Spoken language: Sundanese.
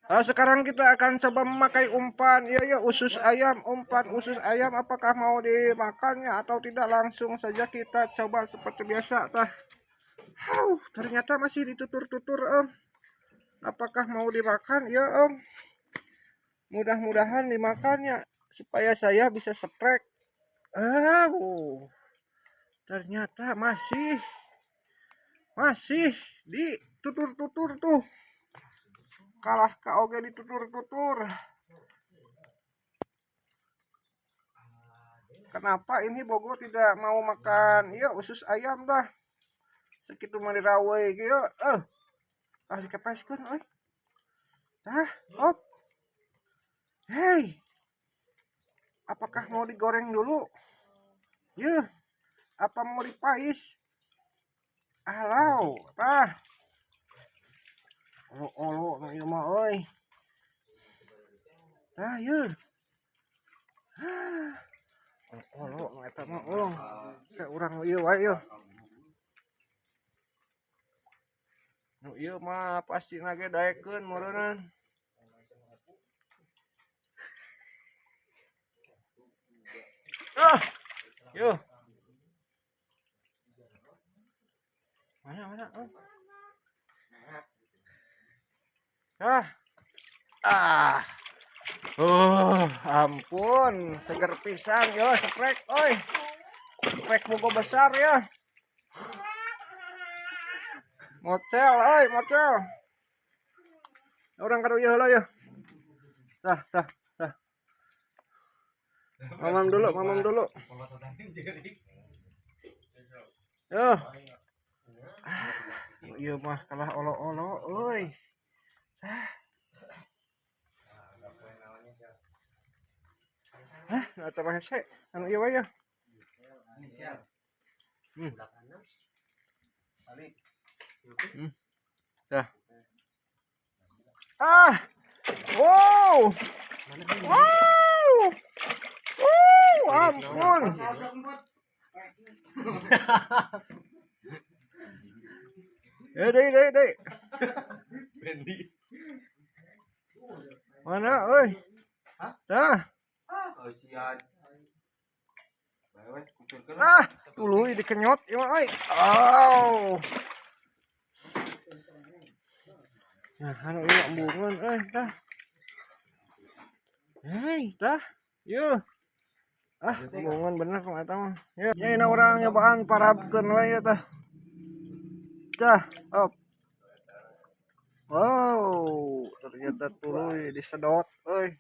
Nah, sekarang kita akan coba memakai umpan. Ya ya, usus ayam, umpan usus ayam, apakah mau dimakannya atau tidak, langsung saja kita coba seperti biasa tah. Ternyata masih ditutur-tutur, Om. Apakah mau dimakan? Ya, Om. Mudah-mudahan dimakannya supaya saya bisa sprek. Ternyata masih ditutur-tutur tuh. Kalah ka oge ditutur-tutur. Kenapa ini Bogo tidak mau makan? Iya, usus ayam dah. Segitu mah dirawe kieu. Ah, dikepeskeun euy. Tah, hop. Hei. Apakah mau digoreng dulu? Yuh. Apa mau dipais? Alau, tah. Olo-olo nu ieu mah euy. Tah, yeuh. Olo-olo nu eta mah ulung. Kayak urang nu ieu wae yeuh. Nu ieu mah pasti ge daekeun meureunnan. Ah. Yuh. Mana oh. Ah. Ampun, seger pisan yo sprek oi. Sprek Bogo besar ya. Mocel oi, mocel. Orang karo ieu heula ya. Tah, tah, tah. Mamam dulu, mamam dulu. Yo. Ieu mah kalah olo-olo euy. Hah, atau mah hese anu ieu wae ya. Dah. Ah. Wow. Wow. Wow, ampun. Deh, deh. Mana, oi? Dah. Ah, tuluy dikenyot ieu mah euy. Aw. Nah, anu ieu embungeun euy, tah. Hei, tah. Yeuh. Ah, embungeun bener mah eta mah. Yeuh, nya urang nyobaan parabkeun we ieu tah. Tah, op. Wow, ternyata tuluy disedot euy.